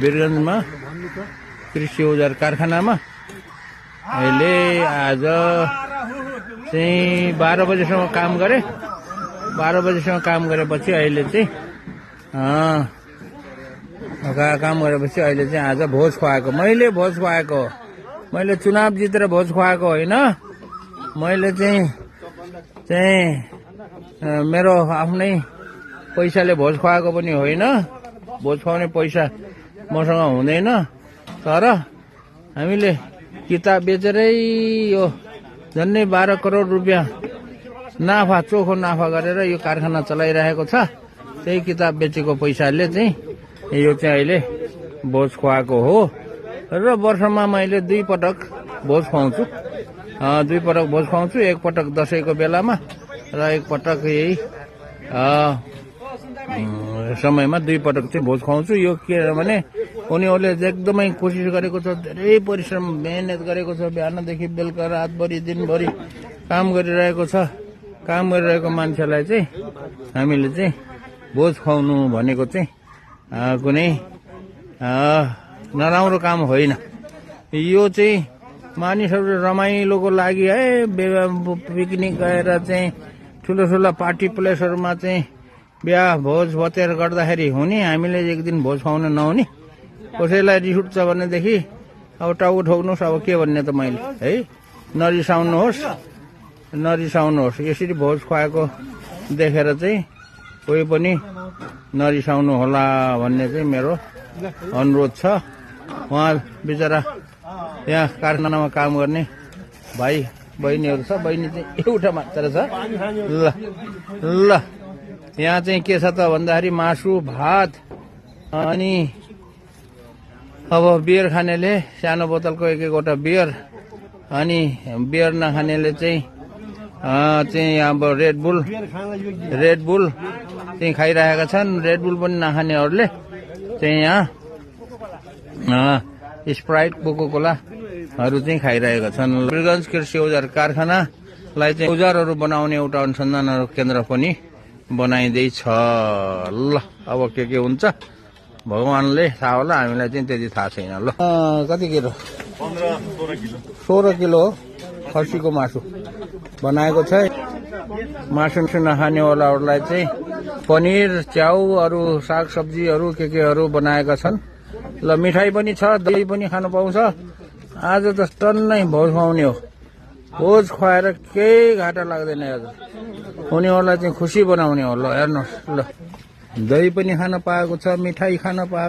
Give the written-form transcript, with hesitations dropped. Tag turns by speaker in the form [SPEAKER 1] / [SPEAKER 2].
[SPEAKER 1] वीरगन्जमा कृषि औजार कारखानामा अहिले आज चाहिँ 12 बजेसम्म काम गरे। 12 बजेसम्म काम गरेपछि अहिले चाहिँ काम गरेपछि अहिले चाहिँ आज भोज खुवाएको। मैले भोज खुवाएको, मैले चुनाव जितेर भोज खुवाएको होइन। मैले चाहिँ मेरो आफ्नै पैसाले भोज खुवाएको पनि होइन। भोज खुवाउने पैसा मसँग हुँदैन। तर हामीले किताब बेचेरै यो झन्डै 12 करोड रुपियाँ नाफा, चोखो नाफा गरेर यो कारखाना चलाइरहेको छ। त्यही किताब बेचेको पैसाले चाहिँ यो चाहिँ अहिले भोज खुवाएको हो। र वर्षमा मैले 2 पटक भोज खुवाउँछु। 2 पटक भोज खुवाउँछु। एक पटक दसैँको बेलामा र एक पटक यही समयमा 2 पटक चाहिँ भोज खुवाउँछु। यो के भने उनीहरूले एकदमै कोसिस गरेको छ, धेरै परिश्रम मेहनत गरेको छ। बिहानदेखि बेलुका रातभरि दिनभरि काम गरिरहेको छ। काम गरिरहेको मान्छेलाई चाहिँ हामीले चाहिँ भोज खुवाउनु भनेको चाहिँ कुनै नराम्रो काम होइन। यो चाहिँ मानिसहरू रमाइलोको लागि है पिकनिक गएर चाहिँ ठुलो ठुलो पार्टी प्लेसहरूमा चाहिँ बिहा भोज भतेर गर्दाखेरि हुने, हामीले एक दिन भोज खुवाउन नहुने। कसैलाई रिस उठ्छ भनेदेखि अब टाउको ठोक्नुहोस्। अब के भन्ने त मैले है, नरिसाउनुहोस्। यसरी भोज खुवाएको देखेर चाहिँ कोही पनि नरिसाउनु होला भन्ने चाहिँ मेरो अनुरोध छ। उहाँ बिचरा यहाँ कारखानामा काम गर्ने भाइ बहिनीहरू छ। बहिनी चाहिँ एउटा मात्र छ। ल यहाँ चाहिँ के छ त भन्दाखेरि मासु भात अनि अब बियर खानेले सानो बोतलको एक-एकवटा बियर, अनि बियर नखानेले चाहिँ अब रेड बुल चाहिँ खाइरहेका छन्। रेड बुल पनि नखानेहरूले चाहिँ यहाँ स्प्राइट कोको कोलाहरू चाहिँ खाइरहेका छन्। वीरगन्ज कृषि औजार कारखानालाई चाहिँ औजारहरू बनाउने एउटा अनुसन्धान केन्द्र पनि बनाइँदैछ। ल अब के हुन्छ भगवानले थाहा होला, हामीलाई चाहिँ त्यति थाहा छैन। ल कति किलो? 16 किलो खसीको मासु बनाएको छ। मासु नखानेवालाहरूलाई चाहिँ पनिर, च्याउ, अरू साग सब्जीहरू केहरू बनाएका छन्। ल मिठाई पनि छ, दही पनि खान पाउँछ। आज त टन्नै भोज खुवाउने हो। भोज खुवाएर केही घाटा लाग्दैन। आज उनीहरूलाई चाहिँ खुसी बनाउने हो। ल हेर्नुहोस्, ल दही पनि खान पाएको छ, मिठाई खान पाएको